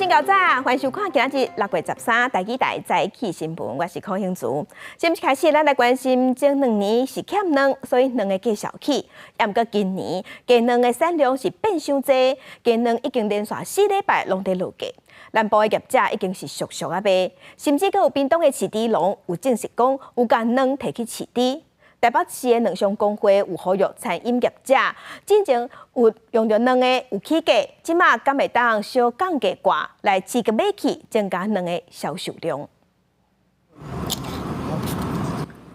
新高早，歡迎收看今仔日6月13台語台早起新聞，我是柯興竹。先開始，咱來關心前2年是欠卵，所以卵的價數起。毋過今年雞卵的產量是變傷濟，雞卵已經連續4禮拜攏佇落價。南部的業者已經是俗俗仔賣，甚至閣有屏東的飼豬農有證實講有共卵提去飼豬。台北市的卵商公會有呼籲餐飲業者，進前有用著卵的有起價，這馬敢會當小降價寡來刺激買氣，增加卵的銷售量。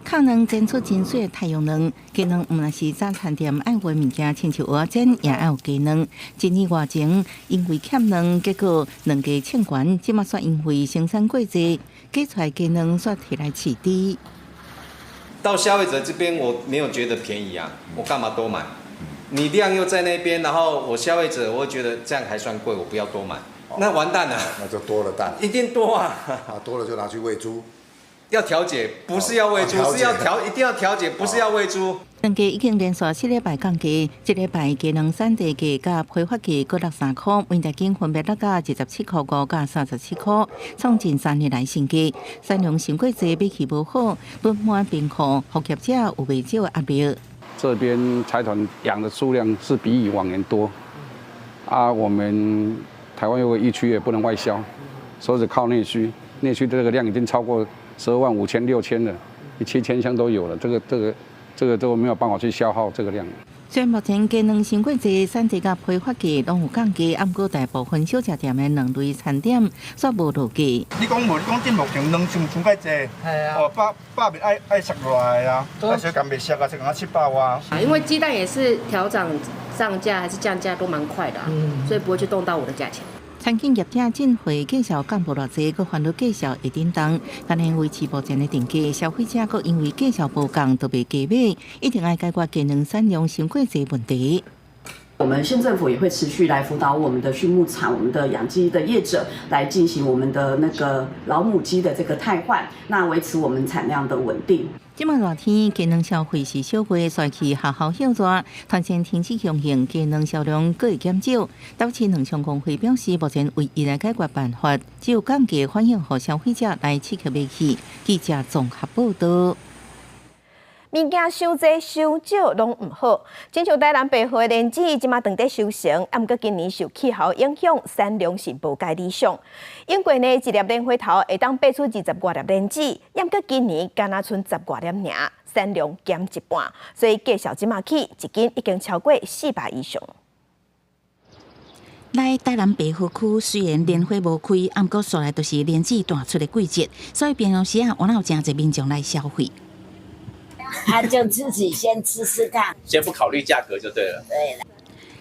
靠卵煎出真媠的太陽卵，雞卵毋但是早餐店愛用的物件，親像蚵仔煎也愛有雞卵。一年外前因為欠卵，結果卵價衝懸，這馬煞因為生產過濟，雞出來雞卵煞提來飼豬。到消費者這邊，我沒有覺得便宜啊，我幹嘛多買？你量又在那邊，然後我消費者，我會覺得這樣還算貴，我不要多買，那完蛋了。那就多了蛋。一定多啊！啊，多了就拿去餵豬。要調節，不是要餵豬，是要調，一定要調節，不是要餵豬。卵價已經連續4禮拜降價，這禮拜雞卵產地價佮批發價各落3塊，每公斤分別落到27.5塊佮37塊，創近3年來新低。產量傷過濟，買氣無好，囤滿冰庫，予業者有袂少壓力。這邊財團養的數量是比以往年多，啊，我們台灣有個疫區也不能外銷，所以是靠內需，內需這個量已經超過12萬5千6千了，7000箱都有了，這個都沒有辦法去消耗這個量。雖然目前雞卵傷過濟，產地佮批發價攏有降價，毋過大部分小食店的卵類餐點煞無落價。你講無？你講這目前卵傷傷過濟，哦，百百物愛愛殺落來啊，愛小共袂殺啊，才共700外。啊，因為雞蛋也是調漲漲價還是降價都蠻快的，所以不會去動到我的價錢。餐飲業者進貨價數降無偌濟，閣煩惱價數會振動，但係維持目前的定價，消費者閣因為價數無仝，就袂加買，一定愛解決雞卵產量傷過濟問題。我們縣政府也會持續來輔導我們的畜牧場、我們的養雞的業者，來進行我們的那個老母雞的這個汰換，那維持我們產量的穩定。這馬熱天，雞卵消費是小月，帥去學校歇熱，團扇停止供應，雞卵銷量閣會減少。台北市卵商公會表示，目前唯一的解決辦法，只有降價反映予消費者來刺激買氣。記者綜合報道。物件傷濟傷少攏毋好，親像台南白河的蓮子，這馬正佇收成，毋過今年受氣候影響，產量是無蓋理想。往過呢，一粒蓮花頭會當掰出20外粒蓮子，毋過今年干焦賰10外粒爾，產量減一半，所以價數這馬起，一斤已經超過400以上。來台南白河區雖然蓮花無開，毋過紲來就是蓮子大出的季節，所以平常時啊，有誠濟民眾來消費。他就自己先吃吃看，先不考慮價格就對了。對了。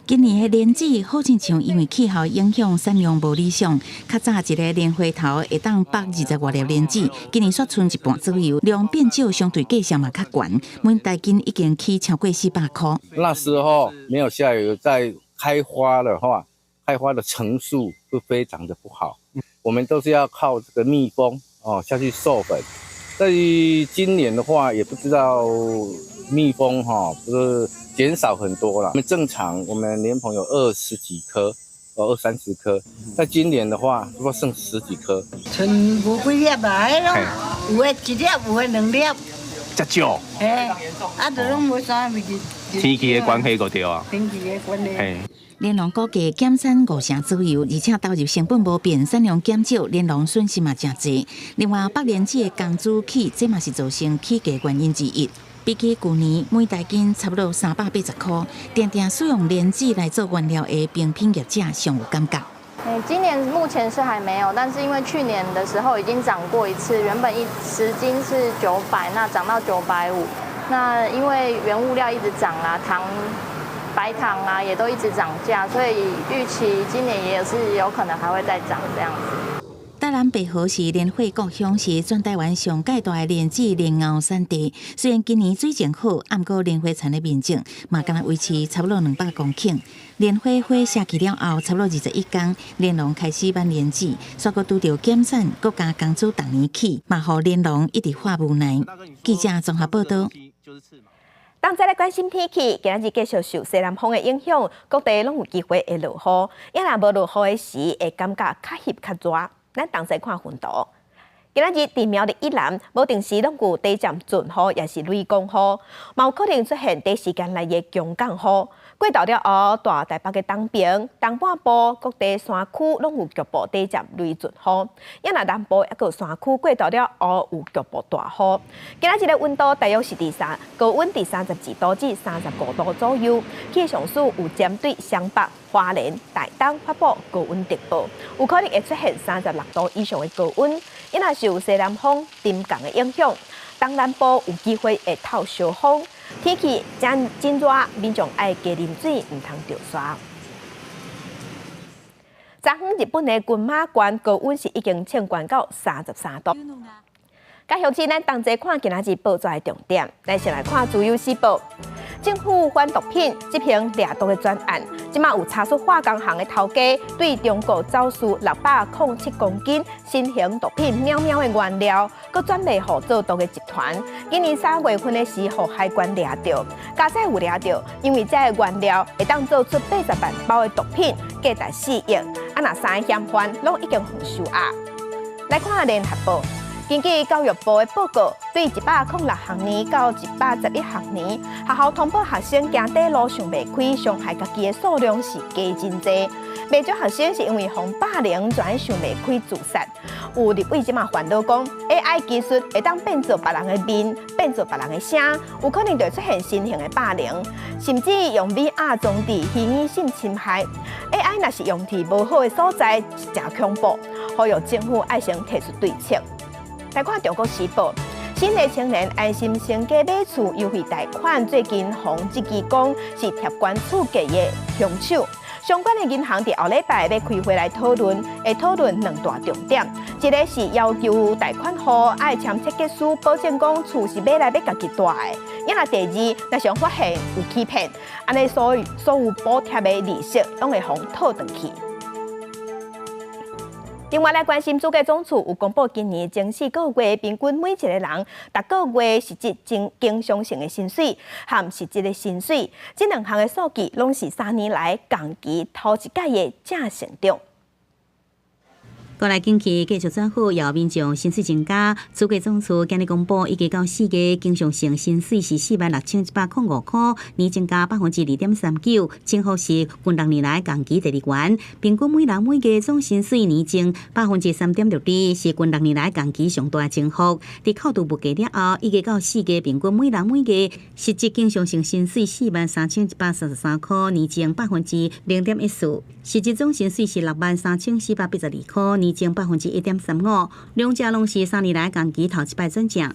今年的蓮子好親像因為氣候影響，產量無理想。較早一个蓮花頭會當掰20外粒蓮子，今年煞賰一半左右，量變少，相對價數嘛較懸。每大斤已經起超過400塊。那時候沒有下雨，在開花的話，開花的成數會非常的不好。我們都是要靠這個蜜蜂哦下去授粉。在今年的話，也不知道蜜蜂哈，不是減少很多了。我們正常，我們蓮蓬有20幾顆，哦二三十顆。在今年的話，不過剩十幾顆。賰無幾粒啊，彼攏有的一粒，有的兩粒。遮少。嘿，啊，就攏無啥物。天氣的關係閣對啊。天氣的關係。嘿。蓮農估計減產5成左右，而且投入成本無變，產量減少，蓮農損失嘛誠濟。另外，剝蓮子的工資起，這嘛是造成起價原因之一。比起舊年，每大斤差不多380塊，定定使用蓮子來做原料的冰品業者上有感覺。今年目前是還沒有，但是因為去年的時候已經漲過一次，原本10斤是900，那漲到950。那因為原物料一直漲啊，糖、白糖啊也都一直漲價，所以預期今年也是有可能還會再漲這樣子。台南白河是蓮花故鄉，是全台灣上蓋大的蓮子蓮藕產地。雖然今年水情好，毋過蓮花田的面積嘛，干焦維持差不多200公頃。蓮花花謝去了後，差不多21工，蓮農開始挽蓮子，煞閣拄著減產，閣加工資逐年起，嘛予蓮農一直發無奈。記者綜合報道。當再來關心天氣，今仔日繼續受西南風的影響，各地攏有機會會落雨。啊若無落雨的時，會感覺較翕較熱。咱同齊看雲圖。今仔日佇苗栗以南，無定時攏有短暫陣雨，抑是雷公雨，嘛有可能出現短時間內的強降雨。過晝了後，大台北的東邊、東半部各地山區攏有局部短暫雷陣雨。啊若南部抑閣山區過晝了後有局部大雨。今仔日的溫度大約是佇三高溫佇32度至35度左右。氣象署有針對雙北、花蓮、台東發布高溫特報，有可能會出現36度以上的高溫。因為受西南風沉降的影響，東南部有機會會透小風，天氣真真熱，民眾愛加啉水，毋通著沙。昨昏日本的群馬縣高溫是已經衝懸到33度。甲鄉親，咱同齊看今仔日報紙的重點。咱先來看《自由時報》，政府反毒品執行掠毒的專案，這馬有查出化工行的頭家對中國走私607公斤新型毒品喵喵的原料，閣轉賣予做毒的集團。今年3月份的時候，海關掠著，佳哉有掠著，因為這个原料會當做出80萬包的毒品，價值4億。啊，若三个嫌犯攏已經予收押。來看聯合報。根據教育部的報告，對106學年到111學年，學校通報學生行短路想袂開，傷害家己的數量是加真濟。袂少學生是因為予霸凌轉想袂開自殺。有立委這馬煩惱講，AI 技術會當變做別人的面，變做別人的聲，有可能就會出現新型的霸凌，甚至用 VR 裝置虛擬性侵害。AI 若是用佇無好的所在，誠恐怖，呼籲政府愛先提出對策。來看《中國時報》，新的青年安心成家買厝優惠貸款，最近予質疑講是貼關厝價的兇手。相關的銀行佇後禮拜欲開會來討論，會討論兩大重點，一个是要求貸款戶愛簽切結書，保證講厝是買來欲家己蹛的。啊若第二，若是發現有欺騙，按呢所有所有補貼的利息攏會予討轉去。另外來關心，主計總處有公布今年前四個月平均每一個人逐個月實質經經常性的薪水和實質的薪水，這兩項的數據攏是3年來仝期頭一擺的正成長。國內景氣繼續轉好，予民眾薪水增加。主計總處今日公布，一到4月經常性薪水是46,105箍，年增加2.39%，增幅是近6年來仝期第二懸。平均每人每月總薪水年增3.62%，是近6年來仝期上大增幅。佇扣除物價了後，1到4月平均每人每月實質經常性薪水43,133箍，年增0.14%。實質總薪水是63,482箍，年增1.35%，兩者攏是3年來仝期頭一擺轉正。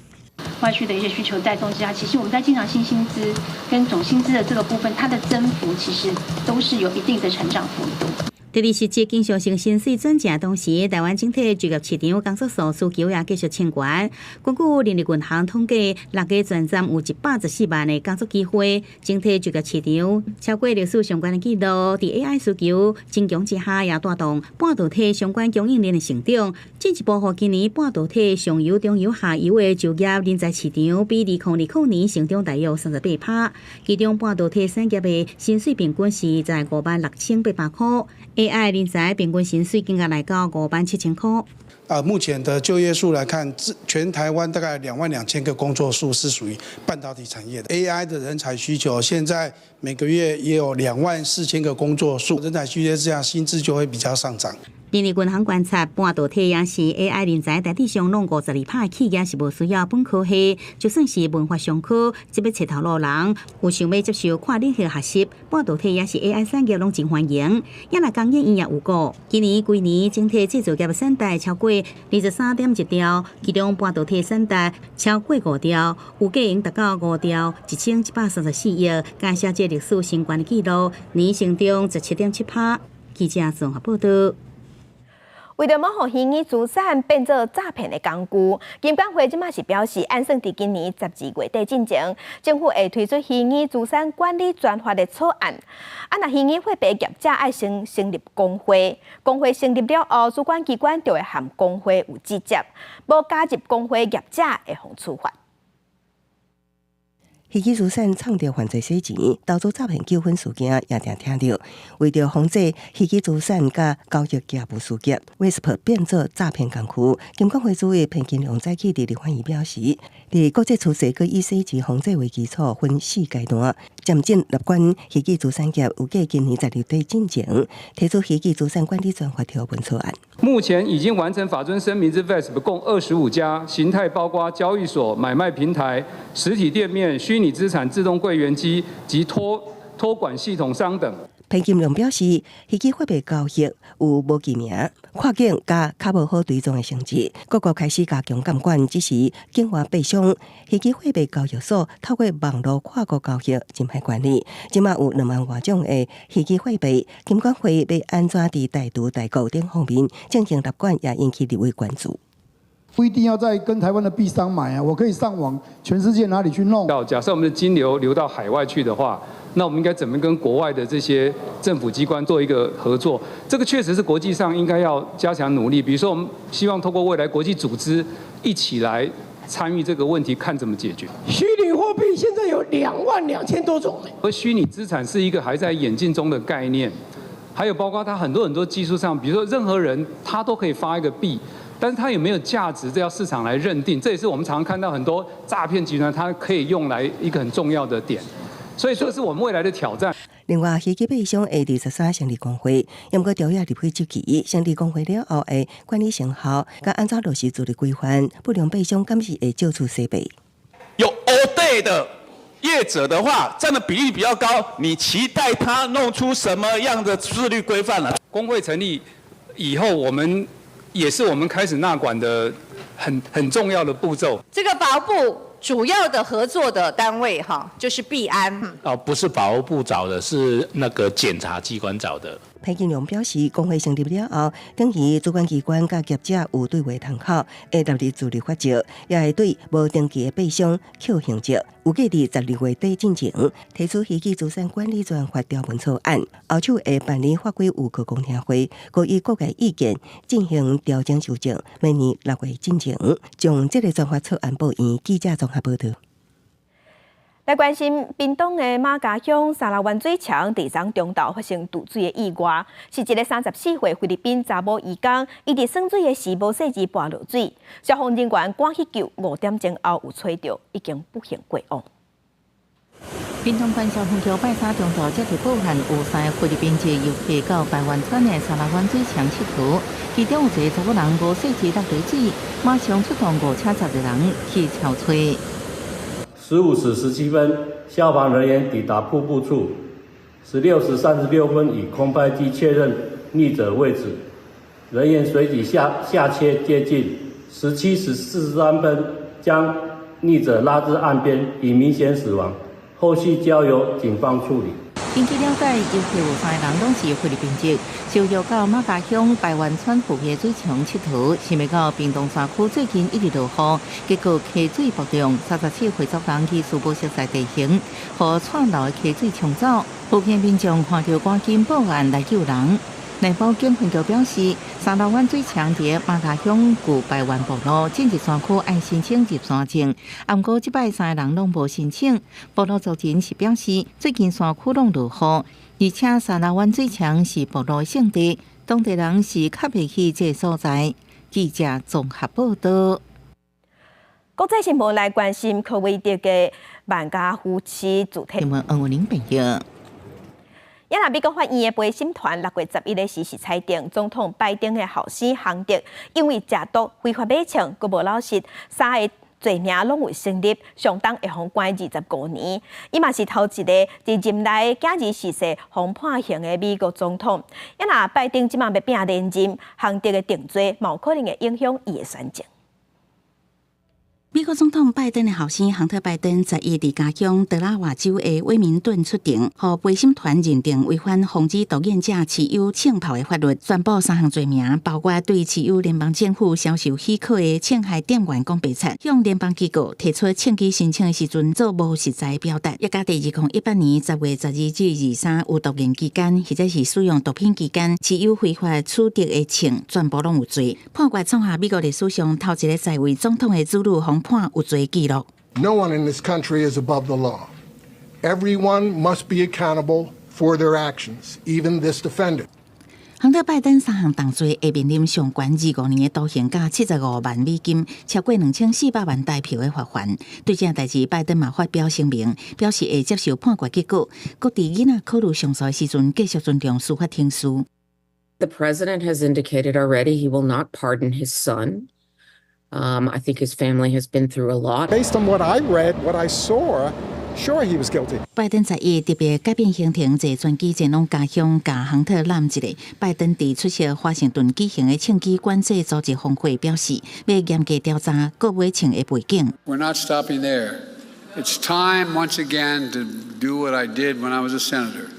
外需的一些需求帶動之下，其實我們在經常性薪資跟總薪資的這個部分，它的增幅其實都是有一定的成長幅度。佇實質經常性薪水轉正同時，台灣整體就業市場工作數需求也繼續衝懸。根據人力銀行統計，6月全站有114萬的工作機會，整體就業市場超過歷史上懸的紀錄。佇 AI 需求增強之下，也帶動半導體相關供應鏈的成長。進一步，予今年半導體上游、中游、下游的就業人才市場，比2020年成長大約38%。其中半導體產業的薪水平均是在56,800箍。AI 人才平均薪水更加來到57,000箍。啊，目前的就業數來看，全台灣大概22,000個工作數是屬於半導體產業的。AI 的人才需求，現在每個月也有24,000個工作數，人才需求這樣，薪資就會比較上漲。人力銀行觀察，半導體抑是 AI 人才，大致上攏52%的企業是無需要本科系，就算是文法商科，這欲揣頭路人有想欲接受跨領域學習，半導體抑是 AI 產業攏真歡迎。抑若工研院也有講，今年規年整體製造業產值超過23.1兆，其中半導體產值超過5兆，預計會達到5兆1134億，改寫這歷史新懸的紀錄，年成長17.7%。記者綜合報道。為著莫予虛擬資產變做詐騙的工具，金管會這馬是表示，按算佇今年12月底進前，政府會推出虛擬資產管理專法的草案。啊，若虛擬貨幣業者愛先成立公會，公會成立了後，主管機關就會和公會有直接，無加入公會業者會予處罰。虛擬資產創著犯罪洗錢、投資詐騙糾紛事件也定聽著。為著防止虛擬資產佮交易業務事件，VASP 變做詐騙工具。金管會主委彭金龍早起佇立法院表示，佇國際趨勢閣以洗錢防制為基礎，分四階段漸進納管虛擬資產業，預計今年12月底進前提出虛擬資產管理專法條文草案。目前已經完成法遵聲明之 VASP 共25家，形態包括交易所、買賣平台、實體店面、虛擬資產自動櫃員機及託管系統商等。彭金龍表示，虛擬貨幣交易有無記名、跨境佮較無好追蹤的性質，各國開始加強監管，只是境外幣商虛擬貨幣交易所透過網路跨國交易真歹管理。這馬有2萬外種的虛擬貨幣，金管會欲按怎佇台獨、台國等方面進行納管，也引起立委關注。不一定要在跟台灣的幣商買啊，我可以上網，全世界哪裡去弄？假設我們的金流流到海外去的話，那我們應該怎麼跟國外的這些政府機關做一個合作？這個確實是國際上應該要加強努力。比如說，我們希望透過未來國際組織一起來參與這個問題，看怎麼解決。虛擬貨幣現在有22,000多種。而虛擬資產是一個還在演進中的概念，還有包括它很多很多技術上，比如說任何人他都可以發一個幣。但是它有沒有價值，這要市場來認定。這也是我們常常看到很多詐騙集團，它可以用來一個很重要的點。所以這是我們未來的挑戰。另外，虛擬幣商會佇13成立公會，毋過條約立法周期，成立公會了後的管理成效，佮按怎落實自律規範，不良幣商敢是會借此洗白？有 all day 的業者的話，佔的比例比較高，你期待他弄出什麼樣的自律規範呢？公會成立以後，我們也是我們開始納管的很重要的步驟。這個法務部主要的合作的單位哈，就是幣安。哦，不是法務部找的，是那個檢察機關找的。彭金龍表示，公會成立了後，等於主管機關佮業者有對話窗口，會納入自律法則，也會對無登記的幣商扣刑責。預計佇12月底進前提出虛擬資產管理專法條文草案，後續會辦理法規預告公聽會，閣以各界意見進行調整修正，明年6月進前將這个專法草案報院。記者綜合報導。來關心屏東的瑪家鄉沙撈灣水牆，佇昨中晝發生墜水的意外，是一个34歲菲律賓查某移工，伊佇耍水的時無細緻跋落水，消防人員趕去救，5點鐘後有揣著，已經不幸過往。屏東縣消防局拜三中晝接到報案，有三个菲律賓籍遊客到排灣村的沙撈灣水牆𨑨迌，其中有一个查某人無細緻落佇水，馬上出動五車10個人去搜揣。 15時17分，消防人員抵達瀑布處。16時36分，以空拍機確認溺者位置，人員隨即下切接近。17時43分，將溺者拉至岸邊，已明顯死亡，後續交由警方處理。根據了解，遊客有三个人攏是菲律賓籍，受邀到瑪家鄉排灣村附近水牆𨑨迌，想袂到屏東山區最近一直落雨，結果溪水暴漲，37歲族人去無熟似地形，予竄流的溪水沖走。附近民眾看著趕緊報案來救人。內埔警分局表示，沙撈灣水牆佇瑪家鄉舊排灣部落進入山區愛申請入山證，毋過這擺三个人攏無申請。部落族人是表示，最近山區攏落雨，而且沙撈灣水牆是部落聖地，當地人是較袂去這个所在。記者綜合報導。國際新聞來關心科威特的萬家夫妻主題。新聞黃文玲報導。也若美國法院的陪審團6月11日時是裁定總統拜登的後生亨特，因為食毒、非法買槍、閣無老實，三个罪名攏有成立，上重會予關25年。伊嘛是頭一个佇任內囝兒逝世予判刑的美國總統。也若拜登這馬欲拼連任，亨特的定罪，嘛有可能會影響伊的選情。美國總統拜登的後生亨特·拜登11佇家鄉德拉瓦州的威明頓出庭，予陪審團認定違反防止毒癮者持有槍炮的法律，宣布三項罪名，包括對持有聯邦政府銷售許可的槍械店員講白賊，向聯邦機構提出槍支申請的時陣做無實在表達，抑佮佇2018年10月12至23有毒癮期間，或者是使用毒品期間持有非法取得的槍，全部攏有罪。判決創下美國歷史上頭一个在位總統的子女予判有罪紀錄。No one in this country is above the law. Everyone must be accountable for their actions, even this defendant. 亨特拜登三項重罪會面臨上懸25年的徒刑佮75萬美金，超過2400萬台票的罰鍰。對這代誌，拜登嘛發表聲明，表示會接受判決結果，閣佇囡仔考慮上訴的時陣，繼續尊重司法程序。 The president has indicated already he will not pardon his son. I think his family has been through a lot. Based on what I read, what I saw, sure he was guilty. 拜登11特別改變行程，坐專機前往家鄉，共亨特攬一下。拜登佇出席華盛頓舉行的槍支管制組織峰會，表示欲嚴格調查各買槍的背景。 We're not stopping there. It's time once again to do what I did when I was a senator.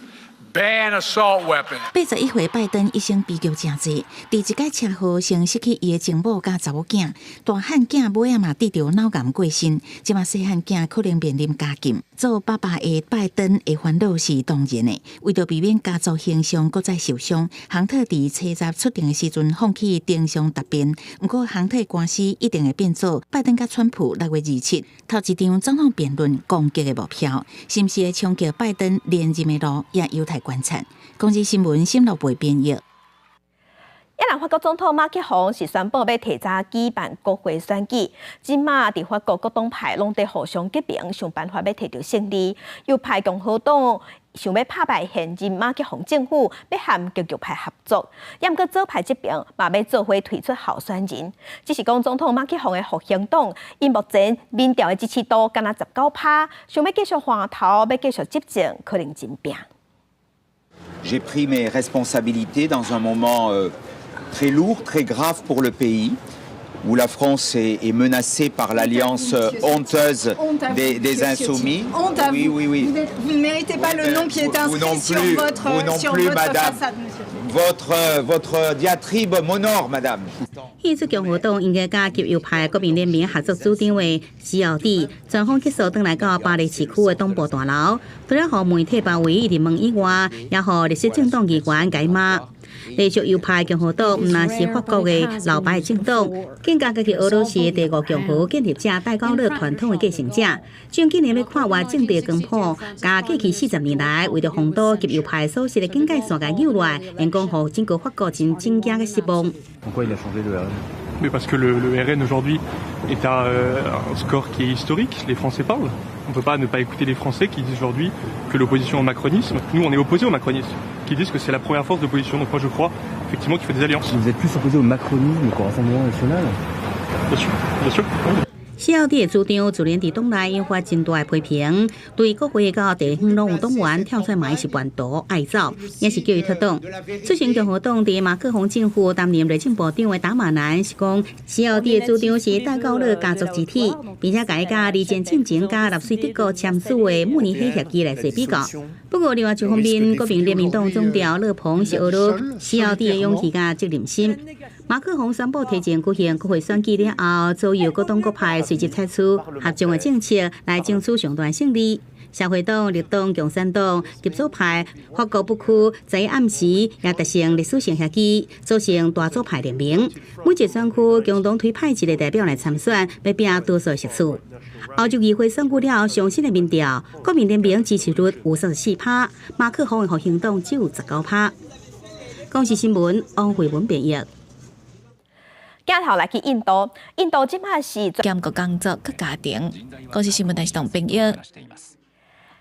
Ban assault weapons. 81歲拜登一生悲劇誠濟，佇一擺車禍先失去伊的情某佮查某囝，大漢囝尾仔嘛得著腦癌過身，這馬細漢囝可能面臨監禁。做爸爸的拜登的煩惱是當然的，為著避免家族形象閣再受傷，亨特佇初十出庭的時陣放棄庭上答辯。毋過亨特官司一定會變做拜登佮川普6月27頭一場總統辯論攻擊的目標，是毋是會衝擊拜登連任的路，也有待觀察。公視新聞沈樂培編譯。越南法國總統馬克宏是宣布欲提早舉辦國會選舉，這馬佇法國各黨派攏佇互相結盟，想辦法欲提著勝利。右派共和黨想欲拍敗現任馬克宏政府，欲和極右派合作。毋過左派這邊嘛欲做伙推出候選人。只是講總統馬克宏的復興黨，𪜶目前民調的支持度干焦19趴，想欲繼續換頭，欲繼續執政，可能真拚。 J'ai pris mes responsabilités dans un moment très lourd, très grave pour le pays, où la France est menacée par l'alliance honteuse des insoumis. Honte à Oui, vous. oui, oui. Vous ne méritez pas le nom qui est Vous non inscrit sur plus, votre, vous non sur plus, votre madame. façade, monsieur. Votre diatribe m'honore, madame. 彼出共和黨應該佮極右派國民聯盟合作主張的西奧蒂，專訪結束，轉來到巴黎市區的總部大樓，除了予媒體包圍一直問以外，也予綠色政黨議員共伊罵。繼續右派共和黨毋但是法國的老牌政黨，更加家己俄羅斯的第五共和建立者戴高樂傳統的繼承者。將今年欲跨越政治光譜，共過去40年來為著防堵極右派所設的警戒線共扭來，會講予整個法國真震驚佮失望。 Pourquoi il a changé le RN? Mais parce que le RN aujourd'hui est à un score qui est historique, les Français parlent. On ne peut pas ne pas écouter les Français qui disent aujourd'hui que l'opposition au macronisme, nous on est opposés au macronisme, qui disent que c'est la première force d'opposition. Donc moi je crois effectivement qu'il faut des alliances. Vous êtes plus opposé au macronisme qu'au Rassemblement national? Bien sûr, bien sûr. 西奧蒂的主張自然佇黨內引發真大的批評，對國會佮地方攏有黨員跳出來罵伊是叛徒愛走，也是叫伊脫黨。出身共和黨佇馬克宏政府擔任內政部長的達馬南是講，西奧蒂的主張是戴高樂家族之體，並且共伊佮二戰進前佮納粹德國簽署的慕尼黑協議來做比較。不過另外一方面，國民聯盟黨總召勒龐是呵咾西奧蒂的勇氣佮責任心。馬克宏宣布提前舉行國會選舉了後，左右各黨各派隨即採取合縱的政策來爭取上大勝利。社會黨、綠黨、共產黨、極左派、法國不屈，在暗時也達成歷史性協議，組成大左派聯盟。每一個選區共同推派一個代表來參選，欲拚多數席次。歐洲議會選舉了後，上新的民調，國民聯盟支持率有34趴，馬克宏的復興黨只有19趴。公視新聞王慧文編譯。鏡頭來去印度，印度這馬是兼顧工作佮家庭。公視新聞電視台編譯。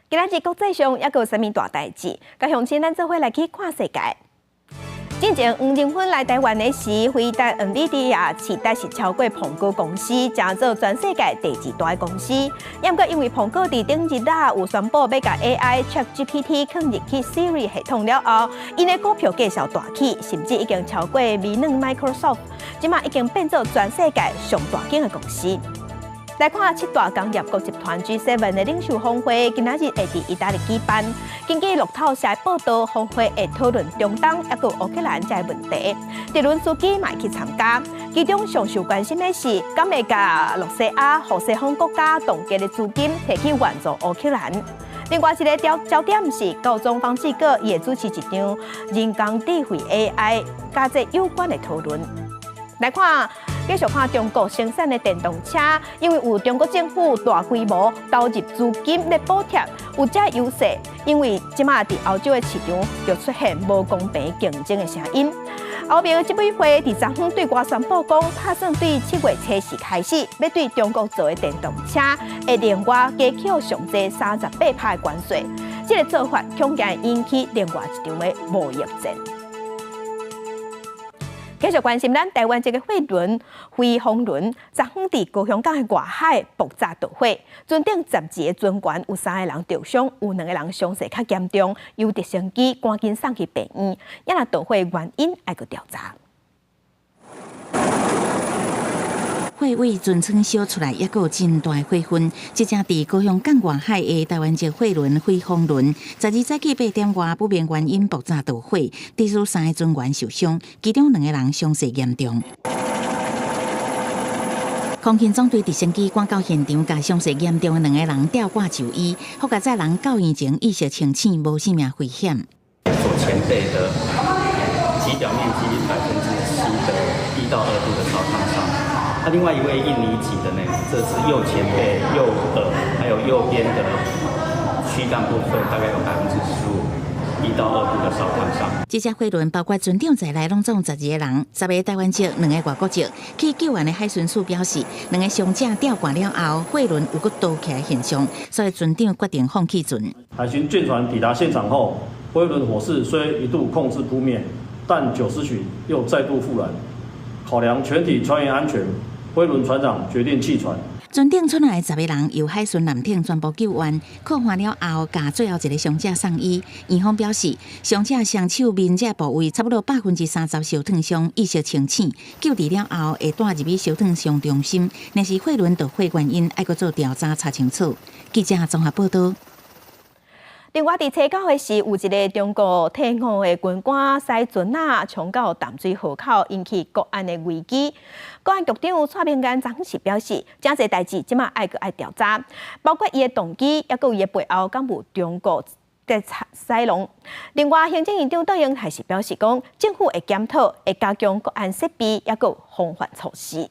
今仔日國際上猶閣有啥物大代誌？佮鄉親咱做伙來去看世界。進前黃仁勳來台灣的時，輝達 NVIDIA 市值是超過蘋果公司，成做全世界第二大的公司。毋過因為蘋果佇頂日仔有宣布欲共 AI ChatGPT 放入去 Siri 系統了後，𪜶的股票繼續大起，甚至已經超過微軟 Microsoft，這馬已經變做全世界上大間的公司。來看七大工業國集團 G7 的領袖峰會，今仔日會佇意大利舉辦。根據路透社報道，峰會會討論中東猶閣烏克蘭這个問題。澤倫斯基嘛會去參加。其中上受關心的是，敢會共羅西亞予西方國家凍結的資金提去援助烏克蘭。另外一个焦點是，教宗方濟各伊會主持一場人工智慧 AI 佮這有關的討論。來看。繼續看中國生產的電動車，因為有中國政府大規模投入資金來補貼，有這優勢。因為這馬佇歐洲的市場就出現無公平競爭的聲音。歐盟執委會佇昨昏對外宣布講，打算對7月初四開始，欲對中國做的電動車會另外加扣上濟38%的關稅。這個做法恐驚引起另外一場的貿易戰。繼續關心咱台灣這个貨輪揮風輪，昨昏佇高雄港的外海爆炸導火，船頂12个船員有三个人著傷，有兩个人傷勢較嚴重，由直升機趕緊送去病院。猶若導火原因愛閣調查。火對船艙燒出來，猶閣有真大火雲。這隻佇高雄港外海的台灣籍貨輪揮風輪，12早起8點外不明原因爆炸導火，至少三個船員受傷，其中兩個人傷勢嚴重。空勤總隊直升機趕到現場，共傷勢嚴重的兩个人吊掛就醫，好佳哉人到院前意識清醒，無性命危險。左前背的體表面積7%的1到2度的燒燙傷。那另外一位印尼籍的呢，這是右前背、右耳，還有右邊的軀幹部分，大概有15%，1到2度的燒燙傷。這隻貨輪包括船長在內，攏總12個人，10個台灣籍，兩个外國籍。去救援的海巡署表示，兩个傷者吊掛了後，貨輪有閣倒起來現象，所以船長決定放棄船。海巡艦船抵達現場後，貨輪火勢雖一度控制撲滅，但9時許又再度復燃。考量全體船員安全，貨輪船長決定棄船。船頂出來10個人由海巡艦艇全部救援，擴化了後，共最後一个傷者送醫。院方表示，傷者雙手面這部位差不多30%燒燙傷，意識清醒。救治了後會帶入去燒燙傷中心。若是貨輪導火原因，愛閣做調查查清楚。記者綜合報道。另外，佇初九的時，有一个中國退伍的軍官駛船仔衝到淡水河口，引起國安的危機。國安局長蔡明彥昨昏時表示，這濟代誌這馬愛閣愛調查，包括伊的動機，猶閣伊的背後敢有中國在使弄。另外，行政院長卓榮泰是表示講，政府會檢討，會加強國安設備，猶閣防範措施。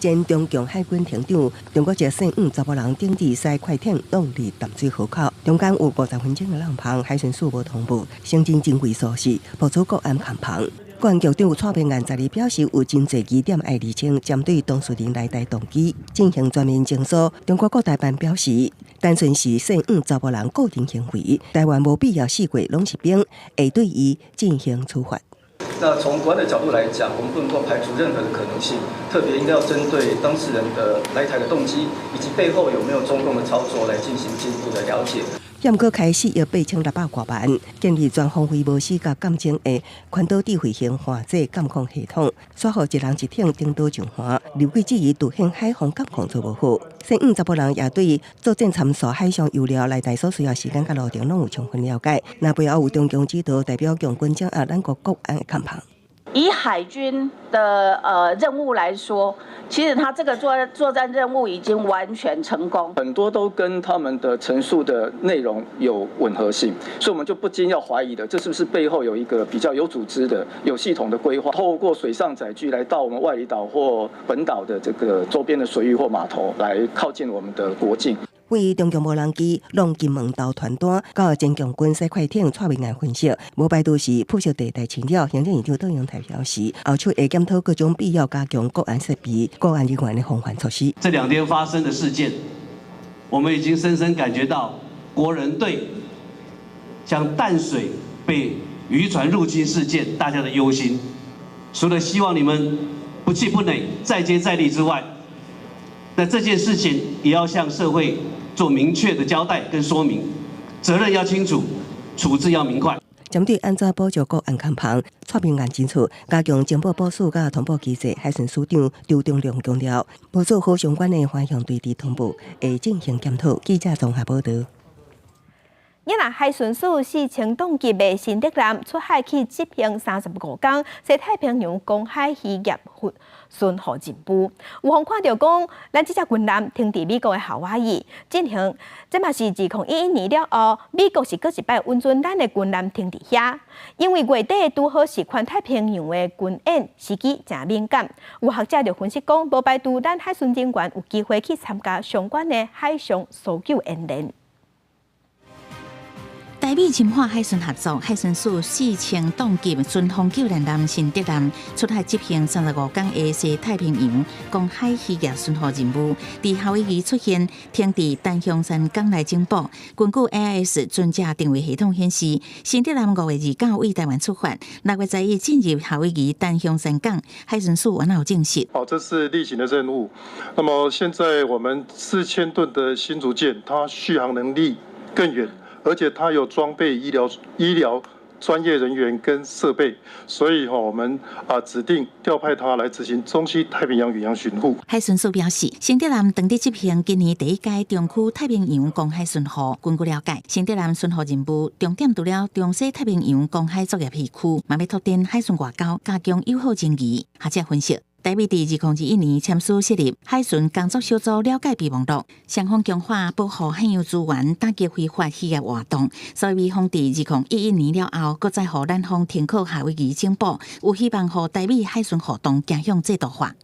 前中共海軍艇長、中國籍姓伍查埔人頂日駛快艇浪入淡水河口，中間有50分鐘的浪旁，海巡署無通報，承認真危疏失，破除國安空防。國安局長蔡明彥昨日表示，有真濟疑點愛釐清，針對當事人來台動機進行全面偵搜。中國國台辦表示，單純是姓伍查埔人個人行為，台灣無必要四界攏是兵，會對伊進行處罰。那從國安的角度來講，我們不能夠排除任何的可能性，特別應該要針對當事人的來台的動機，以及背後有沒有中共的操作來進行進一步的了解。毋過開4億8660外萬，建立全方位無死角監偵的環島智慧型岸際監控系統，煞予一人一艇登島上岸，立委質疑凸顯海防監控做無好。姓伍查埔人也對作戰參數海上油料來台所需要時間佮路程攏有充分了解。若背後有中共指導，代表共軍掌握咱國國安的空防。以海軍的任務來說，其實他這個作戰任務已經完全成功。很多都跟他們的陳述的內容有吻合性，所以我們就不禁要懷疑的，這是不是背後有一個比較有組織的、有系統的規劃，透過水上載具來到我們外離島或本島的這個周邊的水域或碼頭，來靠近我們的國境。對中共無人機弄金門島傳單，到前共軍駛快艇蔡明彥分析，無排除是灰色地帶侵擾。行政院長卓榮泰表示，後續會檢討各種必要加強國安設備、國安人員的防範措施。這兩天發生的事件，我們已經深深感覺到國人對像淡水被漁船入侵事件大家的憂心。除了希望你們不氣不餒、再接再厲之外，那這件事情也要向社會做明確的交代跟說明，責任要清楚，處置要明快。針對按怎保障國安空防，蔡明彥指出，加強情報部署佮通報機制，海巡署長張忠良強調，無做好相關的方向對佇通報，會進行檢討。記者綜合報道。因為海巡署4000噸級的新德艦出海去執行35工西太平洋公海漁業巡護任務。有方看著講，咱這隻軍艦停佇美國的夏威夷進行，這嘛是2011年了後，美國是閣一擺允准咱的軍艦停佇遐。因為月底拄好是環太平洋的軍演時機，誠敏感。有學者就分析講，無排除咱海巡人員有機會去參加相關的海上搜救演練。台美深化海巡合作，海巡署4000噸級巡防救難艦新德艦出海執行35工的西太平洋公海漁業巡護任務，佇夏威夷出現，停佇丹香山港內整補。根據 AIS 船隻定位系統顯示，新德艦5月29對台灣出發，6月11進入夏威夷丹香山港，海巡署完有證實。好，這是例行的任務。那麼現在我們4000噸的新竹艦，它續航能力更遠。而且它有裝備醫療專業人員跟設備，所以哈，我們指定調派它來執行中西太平洋遠洋巡護。海巡署表示，新德艦當地執行今年第一屆中區太平洋公海巡護。根據了解，新德艦巡護任務重點除了中西太平洋公海作業漁區，嘛欲拓展海巡外交，加強友好情誼。學者分析，台美佇2021年簽署設立海巡工作小組了解備忘錄，雙方強化保護海洋資源、打擊非法漁業活動。所以美方佇2011年了後，閣再予咱方停靠夏威夷整補，有希望予台美海巡活動走向制度化。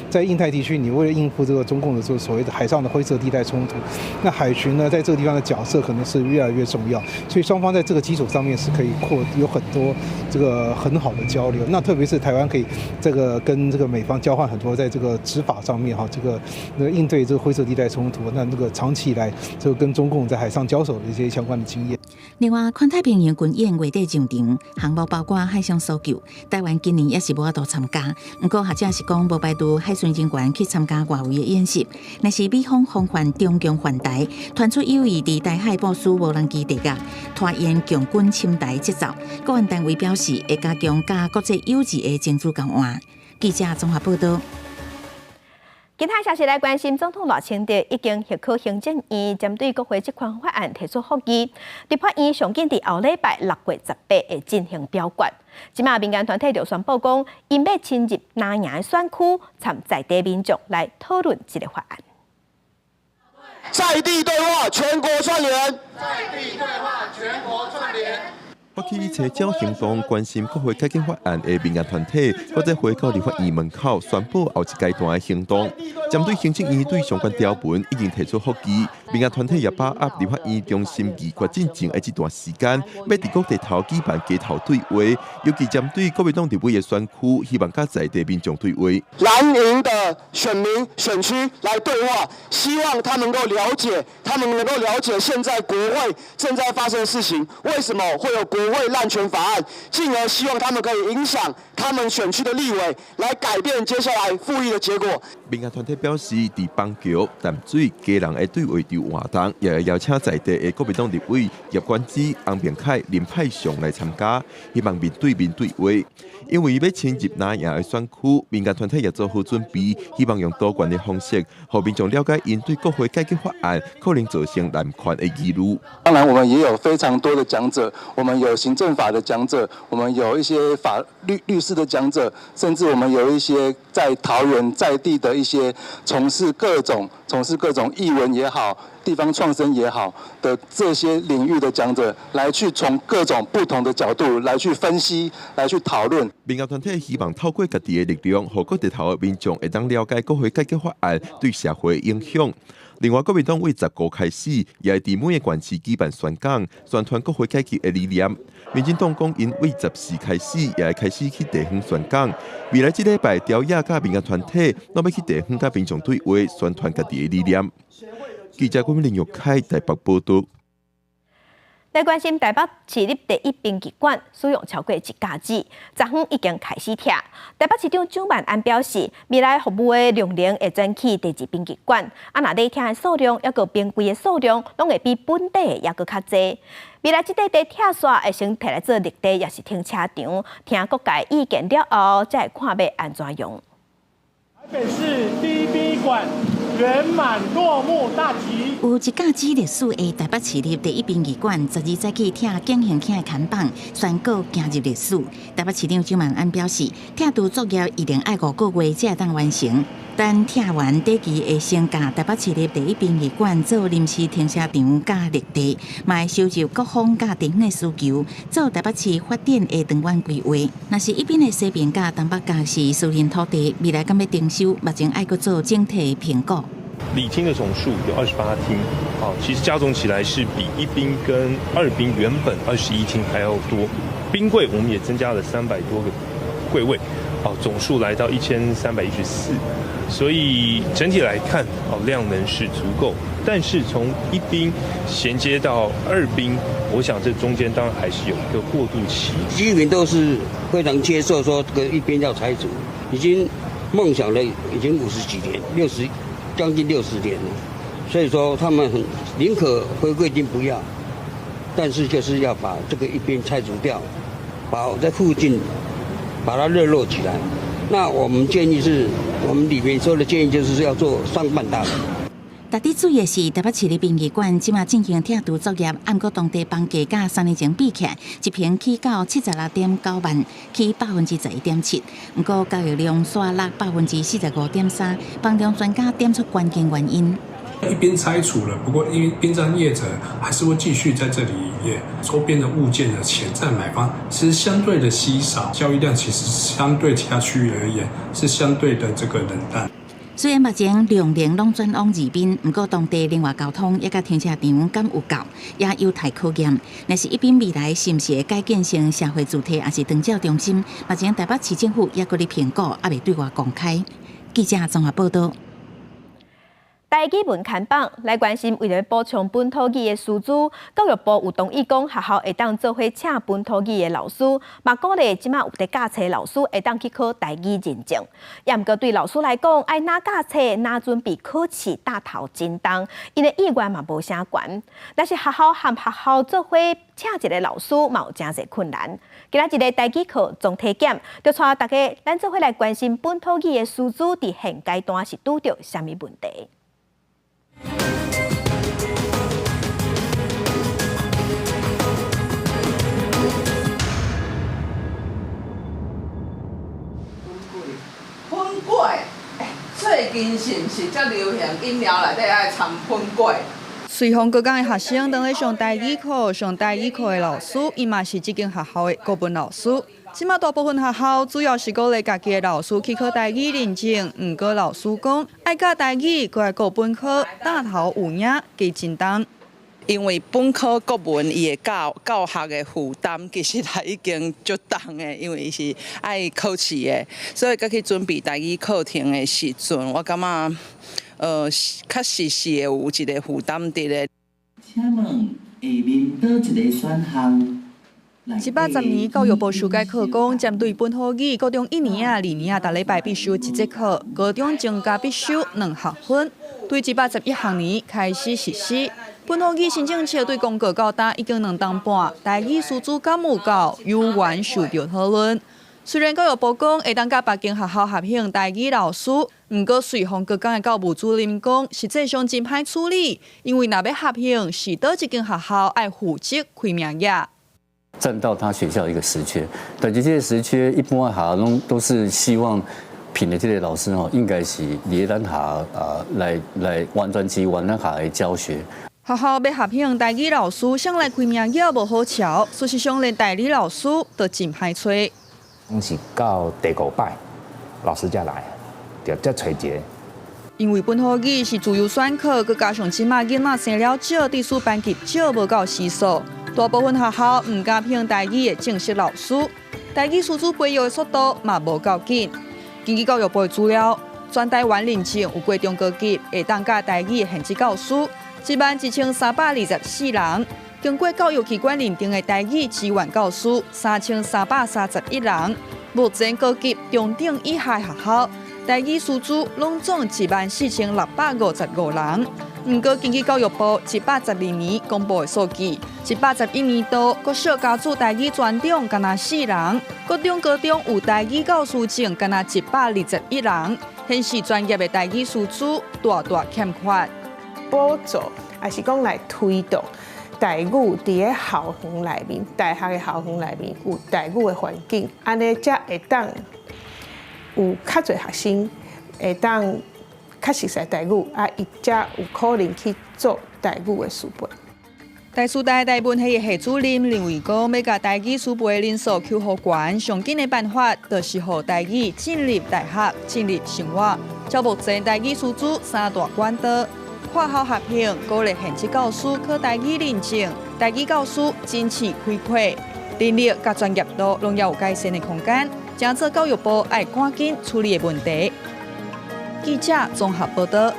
在印太地區，你為了應付這個中共的這個所謂的海上的灰色地帶衝突，那海巡呢，在這個地方的角色可能是越來越重要。所以雙方在這個基礎上面是可以擴有很多這個很好的交流。那特別是台灣可以這個跟這個美方交換很多在這個執法上面哈，這個那個應對這個灰色地帶衝突，那個長期以來這個跟中共在海上交手的一些相關的經驗。另外，環太平洋軍演月底上場，項目包括海上搜救，台灣今年也是無法度參加。毋過學者是講，無排除海巡人員去參加外圍的演習。若是美方防範中共犯台，傳出有意佇台海部署無人機地架，拖延共軍侵台節奏。國安單位表示，會加強佮國際友誼的情資交換。記者綜合報道。其他消息來關心，總統賴清德已經核可行政院針對國會這款法案提出覆議，立法院上緊佇後禮拜6月18會進行表決。這馬民間團體就宣布講，𪜶欲深入藍營的選區，參在地民眾來討論這个法案。在地對話，全國串聯。在地對話，全國串聯。發起齊腳行動，關心國會改革法案的民間團體，閣再回到立法院門口宣布後一階段的行動。針對行政院對相關條文已經提出覆議，民間團體也把握立法院中心議決進程的這段時間，欲佇各地頭舉辦街頭對話，尤其針對國民黨立委的選區，希望佮在地民眾對話。藍營的選民選區來對話，希望他能夠了解，他們能夠了解現在國會正在發生的事情，為什麼會有國會濫權法案，進而希望他們可以影響他們選區的立委，來改變接下來復議的結果。民間團體表示，佇板橋、淡水、基隆的對話場活動，也會邀請在地的國民黨立委葉冠之、翁明凱、林派祥來參加，希望面對面對話。因為欲深入藍營的選區，民間團體也做好準備，希望用多元的方式，予民眾了解𪜶對國會改革法案可能造成濫權的疑慮。當然，我們也有非常多的講者，我們有行政法的講者，我們有一些法律律師的講者，甚至我們有一些在桃園在地的一些從事各種藝文也好、地方創生也好的這些領域的講者，來去從各種不同的角度來去分析、來去討論。民間團體希望透過家己的力量，予各地頭的民眾會當了解國會改革法案對社會影響。另外，國民黨對15開始，也會佇每个縣市舉辦宣講，宣傳國會改革的理念。民進黨講，𪜶對14開始，也會開始去地方宣講。未來這禮拜，朝野佮民間團體，攏欲去地方佮民眾對話，宣傳家己的理念。記者郭林玉凱台北報道。來關心台北市立第一兵器館使用超過一甲子，昨昏已經開始拆。台北市長蔣萬安表示，未來服務的量能會轉去第二兵器館，啊，若禮拆的數量抑閣冰櫃的數量，攏會比本地的抑閣較濟。未來這塊地拆煞會先提來做綠地，抑是停車場，聽各界意見了後，才會看欲按怎用。台北市第一殯儀館。圓滿落幕大吉。有一甲子歷史的台北市立第一殯儀館，12早起拆景行廳的看板，宣告行入歷史。台北市長蔣萬安表示，拆除作業一定愛5個月才會當完成。等拆完，短期會先共台北市立第一殯儀館做臨時停車場佮綠地，嘛會收集各方佮地方的需求，做台北市發展的長遠規劃。若是一邊的西邊佮東北角是私人土地，未來敢欲徵收，目前愛閣做整體的評估。禮廳的總數有28廳，好，其實加總起來是比一殯跟二殯原本21廳還要多。冰櫃我們也增加了300多個櫃位，好，總數來到1314。所以整體來看，哦，量能是足夠。但是從一殯銜接到二殯，我想這中間當然還是有一個過渡期。居民都是非常接受，說這個一殯要拆除，已經夢想了已經50幾年，將近60年了。所以說他們很寧可回饋金不要，但是就是要把這個一殯拆除掉，把在附近把它熱絡起來。那我們建議是，我們裡面說的建議就是要做商辦大樓。值得注意的是，台北市立殯儀館這馬進行拆除作業，毋過當地房價佮3年前比起來，一坪起到76.9萬，起11.7%。毋過交易量煞落45.3%，房仲專家點出關鍵原因。一邊拆除了，不過因為殯葬業者還是會繼續在這裡營業，周邊的物件的潛在買方其實相對的稀少，交易量其實相對其他區域而言是相對的這個冷淡。雖然目前量能攏轉往二殯，毋過當地另外交通抑佮停車場敢有夠，也有待考驗。若是一殯未來是毋是會改建成社會住宅，抑是長照中心？目前台北市政府猶閣咧評估，猶未對外公開。記者綜合報道。台語文看板來關心，為著補充本土語的師資，教育部有同意講學校會當做伙請本土語的老師，嘛鼓勵這馬有佇教冊老師會當去考台語認證。也毋過對老師來講，愛哪教冊哪準備考試，擔頭真重，𪜶的意願嘛無啥懸。若是學校和學校做伙請一个老師，嘛有誠濟困難。今仔日的台語課總體檢，就帶大家咱做伙來關心本土語的師資佇現階段是拄著啥物問題。粉粿，最近是毋是才流行飲料內底愛摻粉粿？瑞豐高工的學生當咧上台語課，上台語課的老師，伊嘛是這間學校的國文老師。這馬大部分學校主要是鼓勵家己的老師去考台語認證，毋過老師講，愛教台語，閣愛顧本科，擔頭有影加真重。因為本科國文伊的教學的負擔其實也已經足重的，因為伊是愛考試的，所以閣去準備台語課程的時陣，我感覺，確實是會有一個負擔佇咧。請問下面佗一个選項？110年教育部修改課綱，針對本土語，高中一年仔、二年仔，逐禮拜必修一節課；高中增加必修兩學分。對111學年開始實施。本土語新政策對公告到今已經2冬半，台語師資敢有夠，猶原受著討論。雖然教育部講會當佮別間學校合併台語老師，毋過瑞豐高工的教務主任講，實際上真歹處理，因為若欲合併，是佗一間學校愛負責開名額。佔到他學校一個職缺，但是這個職缺一般學校攏都是希望聘的這個老師吼，應該是佇咱學校啊來完全支援咱學校的教學。學校欲合併台語老師，誰來開名額無好喬，事實上連代理老師都真歹揣。攏是到第五擺，老師才來，著才揣一个。因為本土語是自由選課，閣加上這馬囡仔生了少，致使班級少無夠時數，大部分學校毋敢聘台語的正式老師，台語師資培育的速度嘛無夠緊。根據教育部的資料，全台灣認證有過中高級會當教台語的現職教師，11324人。經過教育機關認定的台語支援教師3331人。目前高級中等以下學校台語師資攏總14655人。毋過根據教育部112年公布的數據，111年度國小加注台語專長干焦四人，國中、高中有台語教師證干焦121人。顯示專業的台語師資大大欠缺。補助，抑是講來推動台語佇咧校園內面，大學的校園內面有台語的環境，按呢才會當有較濟學生會當較熟悉台語，啊，伊才有可能去做台語的師培。台師大台文系的系主任認為講，欲共台語師培的人數予懸，上緊的辦法，就是予台語進入大學、進入生活。照目前台語師資三大管道：跨校合併、鼓勵現職教師考台語認證、台語教師展翅開闊，能力佮專業度攏猶有改善的空間，誠做教育部愛趕緊處理的問題。記者綜合報道。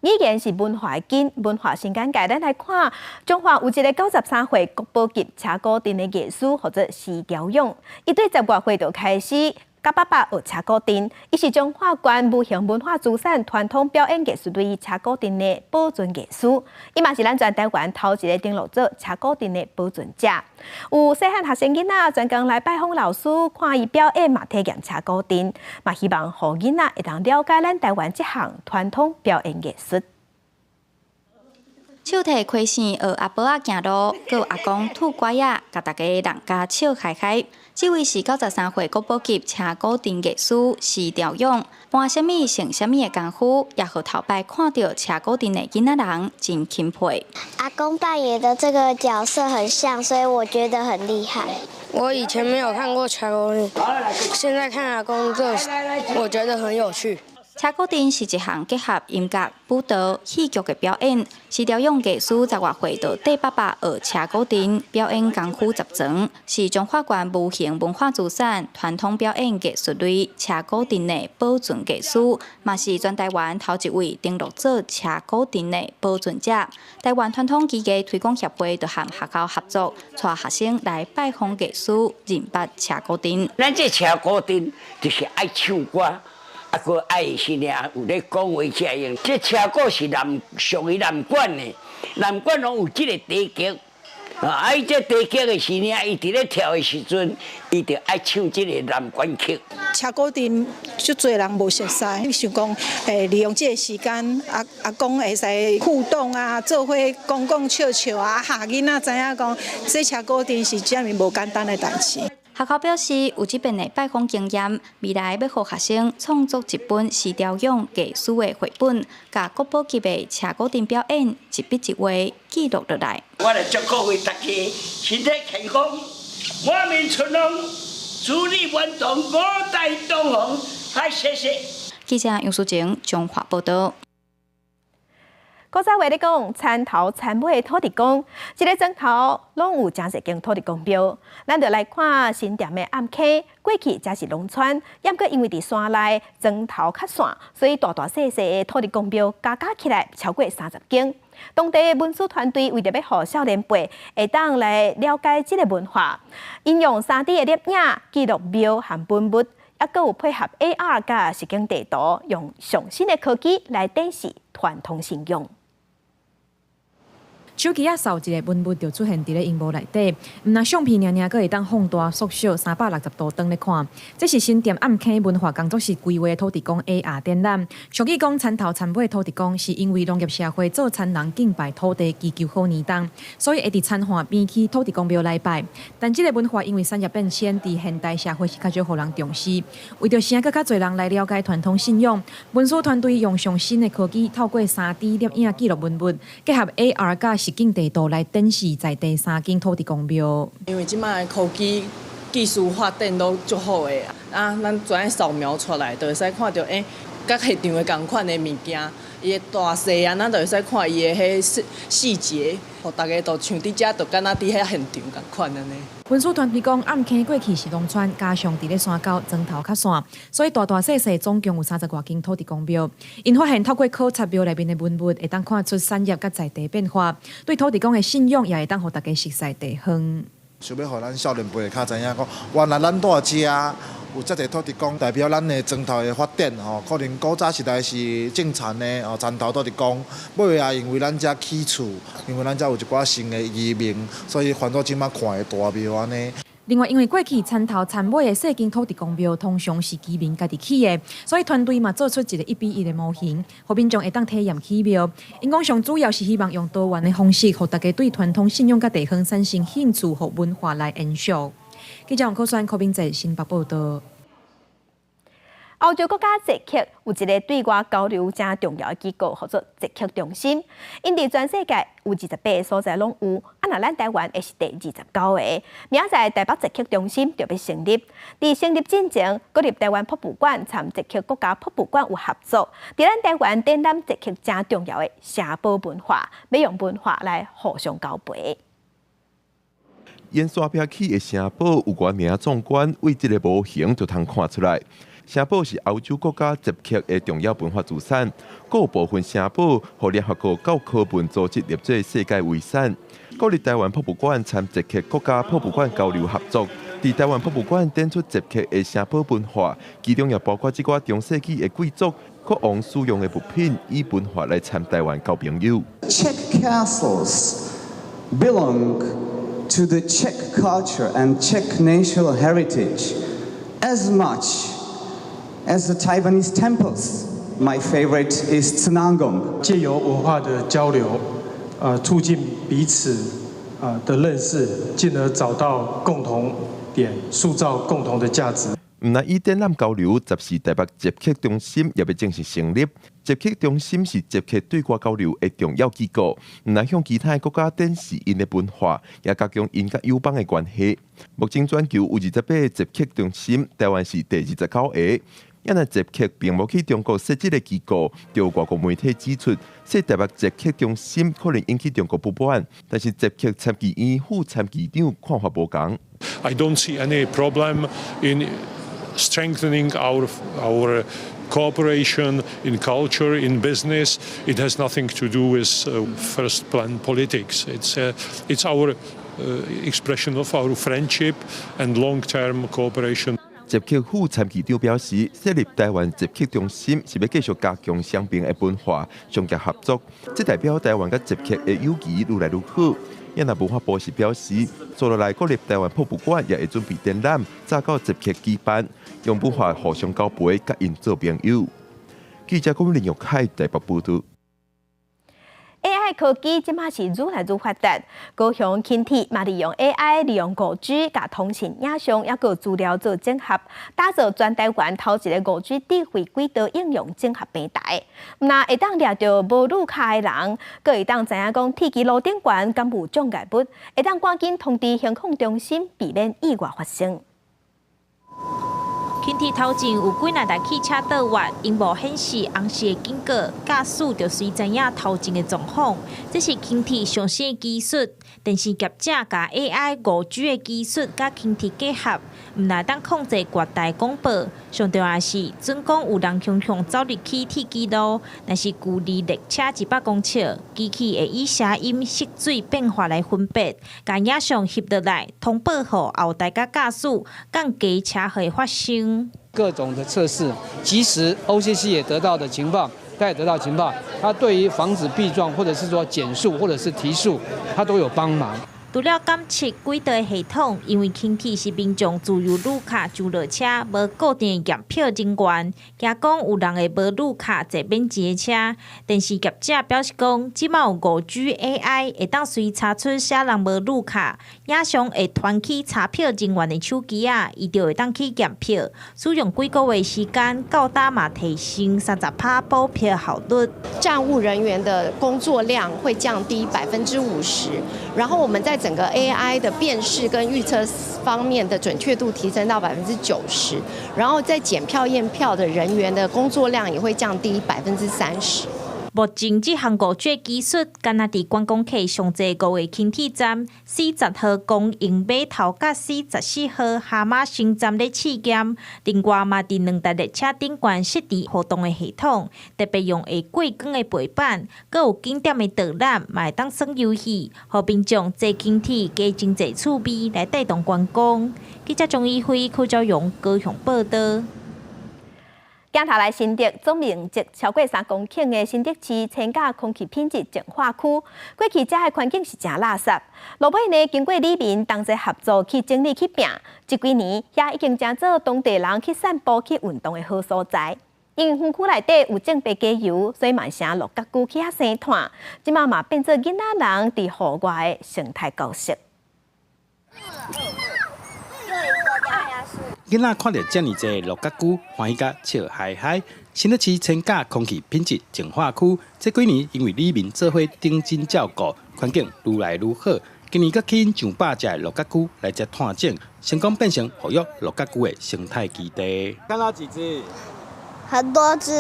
語言是文化的根，文化新簡介。咱來看，彰化有一个93歲國寶級車鼓陣的藝師，號做施朝勇。伊對十外歲就開始佮爸爸學車鼓陣，伊是彰化縣無形文化資產傳統表演藝術類車鼓陣的保存藝師。伊嘛是咱全台灣頭一个登錄做車鼓陣的保存者。有細漢學生囡仔專工來拜訪老師，看伊表演嘛體驗車鼓陣，嘛希望予囡仔會當了解咱台灣這項傳統表演藝術。手提開線學阿婆仔行路，閣有阿公拄拐仔，共大家人家笑開開。這位是93歲國寶級車鼓陣藝師施朝勇，搬啥物成啥物的功夫，也予頭擺看著車鼓陣的囡仔人真欽佩。阿公扮演的這個角色很像，所以我覺得很厲害。我以前沒有看過車鼓陣，現在看阿公這，我覺得很有趣。車鼓陣是一項結合音樂、舞蹈、戲劇的表演。施朝勇藝師十外歲就綴爸爸學車鼓陣，表演功夫十全，是彰化縣無形文化資產傳統表演藝術類車鼓陣的保存藝師，嘛是全台灣頭一位登錄做車鼓陣的保存者。台灣傳統技藝推廣協會就和學校合作，帶學生來拜訪藝師，認捌車鼓陣。咱這車鼓陣就是愛唱歌。啊，閣愛是爾有咧講話才會用。這車鼓是南屬於南管的，南管攏有這个地格。啊，伊這地格的時爾，伊佇咧跳的時陣，伊就愛唱這个南管曲。車鼓陣足濟人無熟悉，想講利用這个時間，阿阿公會使互動啊，做伙講講笑笑啊，予囡仔知影講，這車鼓陣是啥物無簡單的代誌。學校表示，有這遍的拜訪經驗，未來欲予學生創作一本施朝勇藝師的繪本，共國寶級的車鼓陣表演一筆一畫記錄落來。我來祝各位大家身體健康，滿面春風，如意滿堂，五代同堂，好，謝謝。記者楊淑晴彰化報道。古早話咧講，田頭田尾土地公，一个莊頭攏有誠濟間土地公廟。咱就來看新店的暗坑，過去遮是農村，毋過因為佇山內莊頭較散，所以大大細細的土地公廟加加起來超過30間。當地的文史團隊為著欲予少年輩會當來了解這个文化，𪜶用3D 的攝影記錄廟和文物，猶閣有配合 AR 佮實景地圖，用上新的科技來展示傳統信仰。手機仔掃一个文物就出現佇咧螢幕內底，毋但相片爾爾，閣會當放大縮小360度轉咧看。這是新店暗坑文化工作室規劃的土地公 AR 展覽。俗語講田頭田尾土地公，是因為農業社會做田人敬拜土地，祈求好年冬，所以會佇田岸邊起土地公廟來拜。但這个文化因為產業變遷，佇現代社會是較少予人重視。為著啥閣較濟人來了解傳統信仰，文史團隊用上新的科技，透過3D 攝影記錄文物，結合 AR 佮實景地圖來展示在地三間土地公廟。因為這擺科技技術發展攏足好的啊，咱怎樣掃描出來，就會使看著欸，佮現場的仝款的物件，伊的大細啊，咱就會使看伊的彼細細節，予大家都像佇遮，就敢若佇遐現場仝款按呢。文史團隊講，暗坑過去是農村，加上佇咧山溝莊頭較散，所以大大細細總共有三十外間土地公廟。𪜶發現透過考察廟內面的文物，會當看出產業佮在地變化，對土地公的信仰也會當予大家熟悉地方。想欲予咱少年輩較知影講，原來咱蹛遮有遮濟土地公，代表咱的莊頭的發展吼。可能古早時代是種田的哦，田頭土地公，尾仔因為咱遮起厝，因為咱遮有一寡新的移民，所以翻做這馬看的大廟按呢。另外，因為過去田頭田尾的細間土地公廟通常是居民家己起的，所以團隊嘛做出一個1比1的模型，予民眾會當體驗起廟。𪜶講上主要是希望用多元的方式，予大家對傳統信仰佮地方產生興趣，予文化來延續。記者王可選、柯明哲新北報道。歐洲國家捷克有一個對外交流誠重要的機構，號做捷克中心。𪜶佇全世界有28個所在攏有，啊，若咱台灣會是第29個。明仔載台北捷克中心就欲成立。佇成立進前，國立台灣博物館參捷克國家博物館有合作，佇咱台灣展覽捷克誠重要的城堡文化，欲用文化來互相交陪。沿山壁起的城堡有偌名壯觀，對這个模型就通看出來。城堡是歐洲國家捷克的重要文化資產，閣有部分城堡予聯合國教科文組織列做世界遺產。國立台灣博物館參捷克國家博物館交流合作，佇台灣博物館展出捷克的城堡文化，其中也包括這寡中世紀的貴族、國王使用的物品，以文化來參台灣交朋友。 Czech castles belong to the Czech culture and Czech national heritage as much as the Taiwanese temples. My favorite is 慈南宮。借由文化的交流，促進彼此的認識，進而找到共同點，塑造共同的價值。毋但以展覽交流，14台北捷克中心也欲正式成立。捷克中心是捷克對外交流的重要機構，毋但向其他的國家展示𪜶的文化，也加強𪜶佮友邦的關係。目前全球有28個捷克中心，台灣是第29個。若捷克並無去中國設這个機構，就有外國媒體指出，設台北捷克中心可能引起中國不滿，但是捷克參議院副參議長看法無仝。 I don't see any problem in strengthening our cooperation in culture, in business. It has nothing to do with first plan politics. It's our expression of our friendship and long-term cooperation. 捷克副參議長表示，設立台灣捷克中心是欲繼續加強雙邊的文化商業合作，這代表台灣佮捷克的友誼愈來愈好。若文化部是表示，接落來國立台灣博物館也會準備展覽，早到捷克舉辦，用文化互相交陪，佮𪜶做朋友。記者郭林玉凱台北報道。 AI 科技這馬是愈來愈發達，高雄輕鐵嘛利用 AI，利用5G，共通訊影像抑閣資料做整合，打造全台灣頭一个5G 智慧軌道應用整合平台。毋但會當掠著無路卡的人，閣會當知影講鐵支路頂懸敢有障礙物，會當趕緊通知行控中心，避免意外發生。輕鐵頭前有幾若台汽車倒彎，螢幕顯示紅色的警告，駕駛就隨知影頭前的狀況。這是輕鐵上新的技術，電信業者共 AI 5G 的技術佮輕鐵結合，毋但當控制月台廣播，上重要是準講有人雄雄走入去鐵支路，若是距離列車100公尺，機器會以聲音、色水變化來分別，共影像翕落來，通報予後台佮駕駛，降低車禍的發生。各種的測試，即時 OCC 也得到的情報，他也得到情報，他對於防止避撞，或者是說減速，或者是提速，他都有幫忙。除了監測軌道的系統，因為輕鐵是民眾自由擄卡上落車，無固定驗票人員，驚講有人會無擄卡坐免錢的車。電信業者表示講，這馬有5G AI 會當隨查出啥人無擄卡，影像會傳去查票人員的手機仔，伊就會當去驗票。使用幾個月時間，到今嘛提升30%補票效率。站務人員的工作量會降低50%，然後我們在整個 AI 的辨識跟預測方面的準確度提升到90%，然後在檢票驗票的人員的工作量也會降低30%。目前這項5G 技術，干焦佇觀光客上濟五个輕鐵站，40號公營碼頭佮44號哈瑪星站咧試驗。另外嘛，佇兩台列車頂懸設置互動的系統，特別用會過光的背板，閣有景點的導覽，嘛會當耍遊戲，予民眾坐輕鐵加真濟趣味來帶動觀光。記者鍾以輝、柯昭勇高雄報道。鏡頭來新竹，總面積超過3公頃的新竹市千甲空氣品質淨化區，過去遮的環境是誠垃圾。落尾呢，經過里民同齊合作去整理去拚，這幾年遐已經成做當地人去散步、去運動的好所在。因為園區內底有種白雞油，所以嘛成鹿角龜去遐生湠。這馬嘛變做囡仔人佇戶外的生態教室。囡仔看著遮爾濟鹿角龜，歡喜甲笑嗨嗨。新竹市千甲空氣品質淨化區，這幾年因為里民做伙認真照顧，環境愈來愈好。今年閣吸引上百隻鹿角龜來遮湠種，成功變成哺育鹿角龜的生態基地。看到幾隻？很多隻，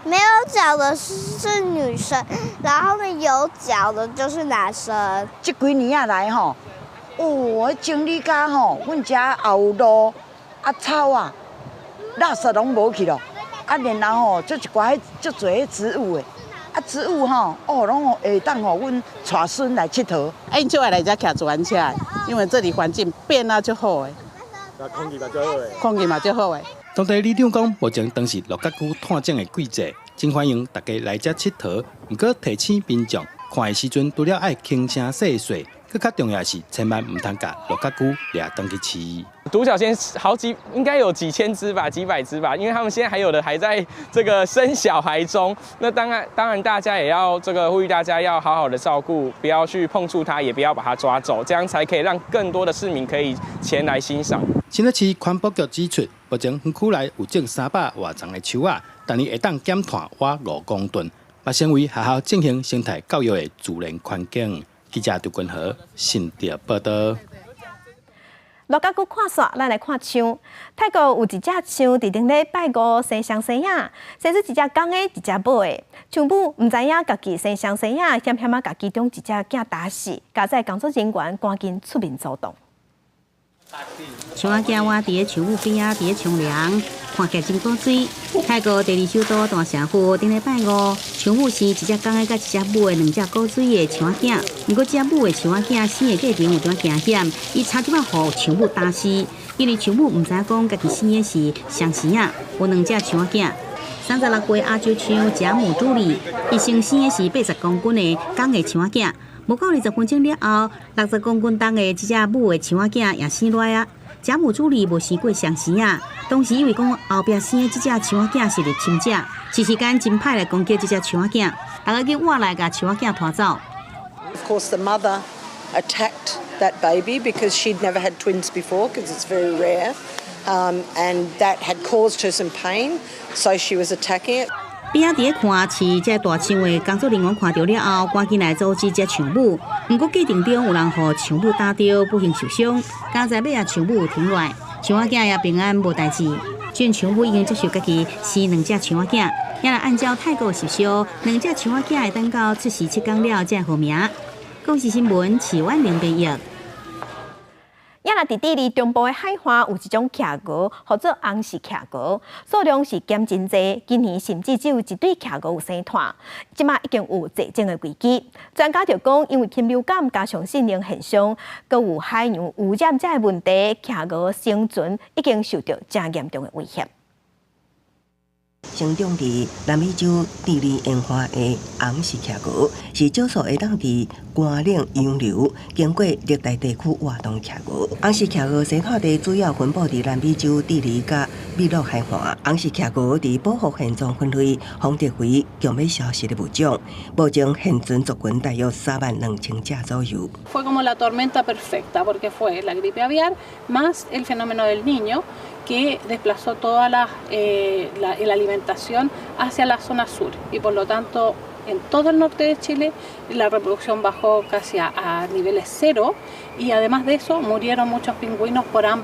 沒有腳的是女生，然後呢有腳的就是男生。這幾年啊來吼，哦，整理甲吼，阮遮也有路。啊草啊，垃圾攏無去咯，啊然後吼，足一寡彼足濟彼植物的，啊植物吼，哦攏會當予阮帶孫來𨑨迌。啊，𪜶就愛來遮騎自行車，因為這裡環境變啊足好的，空氣嘛足好的，空氣嘛足好的。當地里長講，目前當是鹿角龜湠種的季節，真歡迎大家來遮𨑨迌。毋過提醒民眾，看的時陣除了愛輕聲細說，閣較重要是，千萬毋通共鹿角龜掠轉去飼。獨角仙好幾，應該有幾千隻吧，幾百隻吧，因為他們現在還有的還在這個生小孩中。那當然，當然大家也要這個呼籲大家要好好的照顧，不要去碰觸它，也不要把它抓走，這樣才可以讓更多的市民可以前來欣賞。新竹市環保局指出，目前園區內有種300外叢的樹仔，逐年會當減碳倚5公噸，嘛成為學校進行生態教育的自然環境。記者杜君和新竹報導。鹿角龜看煞，咱來看象。泰國有一隻象佇頂禮拜五生雙生仔，生出一隻公的，一隻母的。象母毋知影家己生雙生仔，險險仔共其中一隻囝打死，佳哉工作人員趕緊出面阻擋。象仔囝倚佇咧象母邊仔，佇咧沖涼，看起來真古錐。泰國第二首都大城府頂禮拜五，象母生一隻公的佮一隻母的兩隻古錐的象仔囝。毋過，這隻母的象仔囝生的過程有點驚險，伊差一擺予象母打死，因為象母毋知影講家己生的是雙生仔，有兩隻象仔囝。36歲亞洲象賈母朱莉，伊先生的是80公斤的公的象仔囝。無夠20分鐘了後，60公斤重的這隻母的象仔囝也生落來啊！賈母朱莉無生過雙生仔，當時以為講後壁生的這隻象仔囝是入侵者，一時間真歹來攻擊這隻象仔囝，逐家去倚來共象仔囝拖走。 Of course, the mother attacked that baby because she'd never had twins before, because it's very rare, and that had caused her some pain, so she was attacking it. 邊仔佇咧看飼這大象的工作人員看著了後，趕緊來阻止這象母。毋過過程中有人予象母打著，不幸受傷。佳哉尾仔象母停落來，象仔囝也平安無代誌。這象母已經接受家己生兩隻象仔囝，也若按照泰國習俗，兩隻象仔囝會等到出世7工了才會號名。公視新聞，徐婉玲編譯。也若佇智利中部的海岸有一種企鵝，號做紅氏企鵝，數量是減真濟。今年甚至只有一對企鵝有生湠，這馬已經有絕種的危機。專家就講，因為禽流感加上疝能現象，閣有海洋污染這个問題，企鵝生存已經受著誠嚴重的威脅。生長佇南美洲智利沿岸的紅氏企鵝，是少數會當佇乾冷洋流經過熱帶地區活動的企鵝。紅氏企鵝生湠地主要分布佇南美洲智利佮秘魯海岸。紅氏企鵝佇保護現狀分類，風特為強欲消失的物種，目前現存族群大約3萬2千隻左右。 Fue como la tormenta perfecta porque fue la gripe aviar más el fenómeno del Niño que desplazó toda la alimentación hacia la zona sur y por lo tanto en todo el norte de Chile la reproducción bajó casi a niveles cero y además de eso murieron muchos pingüinos por la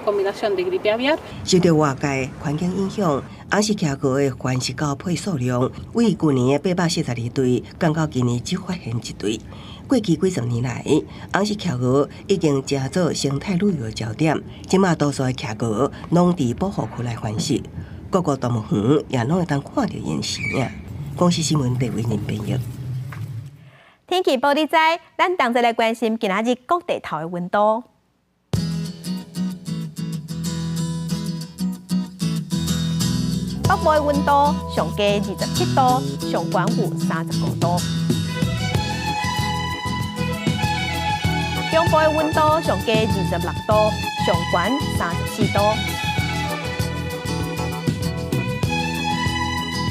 combinación de gripe aviar. 受著外界環境影響，紅氏企鵝的繁殖交配數量，為舊年的842對，降到今年只發現一對。過去幾十年來，紅氏企鵝已經成做生態旅遊焦點。這馬多數的企鵝攏佇保護區內繁殖，各國動物園也攏會當看著𪜶生仔。公視新聞鄭偉仁編譯。天氣報你知，咱同齊來關心今仔日各地頭的溫度。北部的溫度上低27度，上懸有35度。中部的溫度上低26度，上懸34度。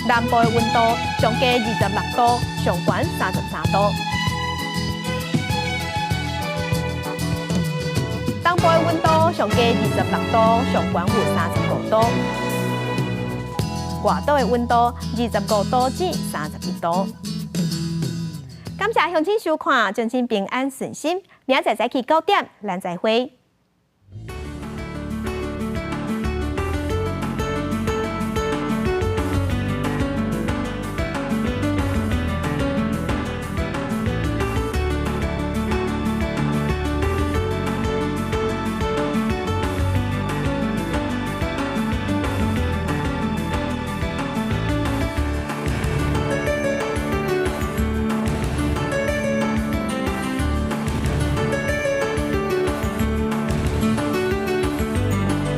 南部的溫度上低26度，上懸33度。東部的溫度上低26度，上懸有35度。外島的溫度25度至31度。感謝鄉親收看，祝恁平安順心。明仔載早起9點，咱再會。